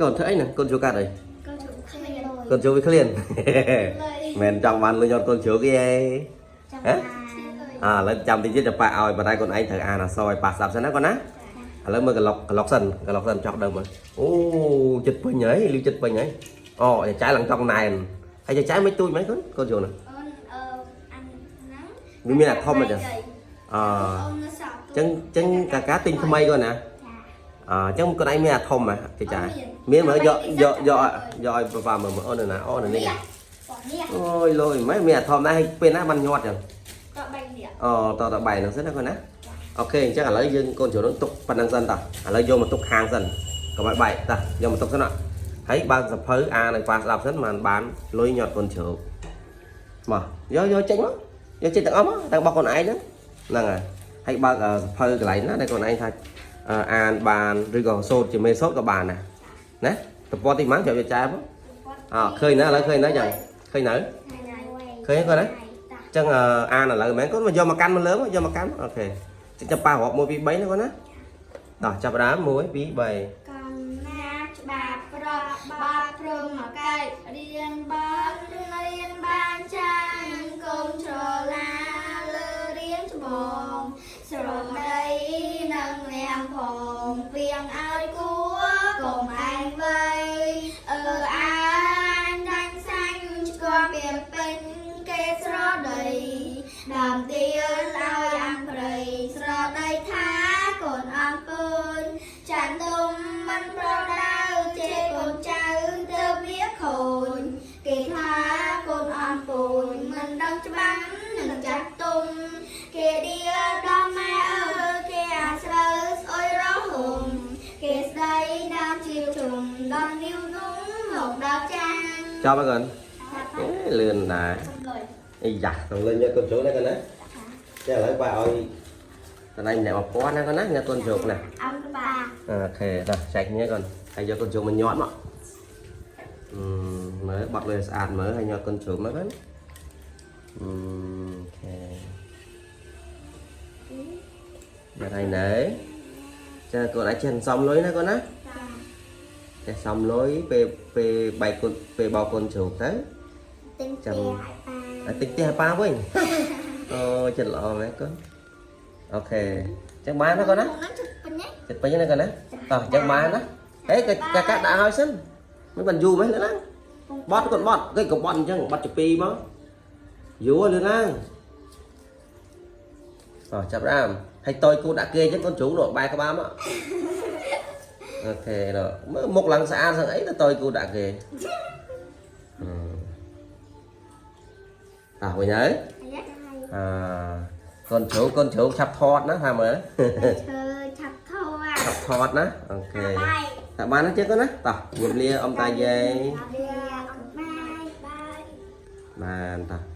កូនធ្វើអីណាកូនជ្រូកកាត់អី កូនជ្រូកឃ្លាន កូនជ្រូកវាឃ្លាន មិនចង់បានលុយញាត់កូនជ្រូកទេ ចាំ ហ៎ អាឥឡូវចាំតិចទៀតจะប៉ាឲ្យប៉ុន្តែកូនឯងត្រូវអានអក្សរឲ្យប៉ាស្ដាប់សិនណាកូនណាឥឡូវមើលក្លុកក្លុកសិនក្លុកសិនចောက်ដើមមើលអូចិត្តពេញហើយលឺចិត្តពេញហើយអូចែឡើងចង់ណែនហើយចែមិនទូចមែនកូនកូនជ្រូកណា អូនអឺអានហ្នឹង វាមានអាធំអញ្ចឹងអ អូននៅសល់ ចឹងចឹងកាកាទិញថ្មីកូនណាអញ្ចឹងកូនឯងមានអាធំហ៎ចែមានមើលយកយកយកយកឲ្យប៉ាមើលមើលអូនណាអូននេះ នេះ អូយលុយម៉េចមានអាធំដែរហើយពេលណាបានញាត់ចឹង តបែកនេះ អូតតបែកហ្នឹងសិនណាកូនណា OK អញ្ចឹងឥឡូវយើងកូនជ្រូកនោះទុកប៉ុណ្្នឹងសិនតោះឥឡូវយកមកទុកខាងសិនកុំឲ្យបែកតោះយកមកទុកសិនណាហើយបើកសភៅអានឲ្យប៉ាស្ដាប់សិនបានបានលុយញាត់កូនជ្រូកមកយកយកចេញមកយកចេញទាំងអស់មកទាំងរបស់កូនឯងហ្នឹងហ្នឹងហើយហើយបើកសភៅកន្លែងណាដែលកូនឯងថាអានបានឬក៏សូត្រជាមេសូត្រក៏បានដែរណាតពតទីម៉ាំងប្រាប់យកចែមកអឃើញណាឥឡូវឃើញណាចឹងឃើញនៅឃើញកូនណា ចឹងអានឥឡូវមែនកូនមកយកមកកាន់មកលើមកយកមកកាន់ OK ចាំប៉ារាប់1 2 3ណាកូនណាតោះចាប់ដើម1 2 3 កំណាប់ច្បាប់ប្រក់បាត់ព្រមមកកែករៀនបើករៀនបានចាងកូនច្រឡាលើរៀនច្បងស្រដីនឹងលៀងផងពីងឲ្យគួកុំឯងវៃអឺអាញដាញ់សាញ់ឆ្គាំពីពេញគេស្រដីដើមទៀនឲ្យអាំងព្រៃស្រដីថាកូនអង្គពើ ចានំមិនប្រដៅជេកូនចៅទៅវាខូចគេថាកូនអន់ពូជមិនដឹងច្បាស់នឹងចាស់ទុំគេដៀដល់ម៉ែអើយគេអាស្រូវស្អុយរហុំគេស្ដីដើមជាជុំដល់នីវនំមកដល់ចាង ចប់ហើយកូនអេលឿនដែរអីយ៉ាសំលេងយកកូនជ្រូកណាកូនណាចាឥឡូវប៉ាឲ្យតណៃម្នាក់1000ណាកូនណាអ្នកកូនជ្រូកណា អង្គបា OK តោះចែកគ្នាកូនហើយយកកូនជ្រូកមកញាត់មកអឺមើលបត់លុយស្អាតមើលហើយញាត់កូនជ្រូកមកកូនអឺ OK យ៉ាហើយណែចាកូនអាចចេះសំលុយណាកូនណា ចេះសំលុយពេលពេលបែកកូនពេលបោកកូនជ្រូកទៅ ទិញផ្ទះឲ្យប៉ា ឲ្យតិចផ្ទះឲ្យប៉ាវិញ អូចិត្តល្អមែនកូន OK អញ្ចឹងបានណាកូនណា ហ្នឹងជិតពេញទេ ចិត្តពេញណាកូនណាតោះអញ្ចឹងបានណាហេកាកាដាក់ឲ្យសិនមិនបានយូរមែនលឿនឡើងបត់កូនបត់គេក៏បត់អញ្ចឹងបត់ចពីមកយូរលឿនឡើងតោះចាប់ដើមហើយតយគូដាក់គេអញ្ចឹងកូនជ្រូកនោះបែរក្បាលមក OK ដល់មើលមុខឡើងស្អាតសឹងអីទៅតយគូដាក់គេ តោះវិញហើយអឺកូនជ្រូកកូនជ្រូកឆាប់ថតណាថាមើល ឈើឆាប់ធေါ် ឆាប់ថតណា OK បាយ តែបានទេកូនណាតោះជម្រាបលាអ៊ំតាយាយ លាអ៊ំបាយបាយ បានតោះ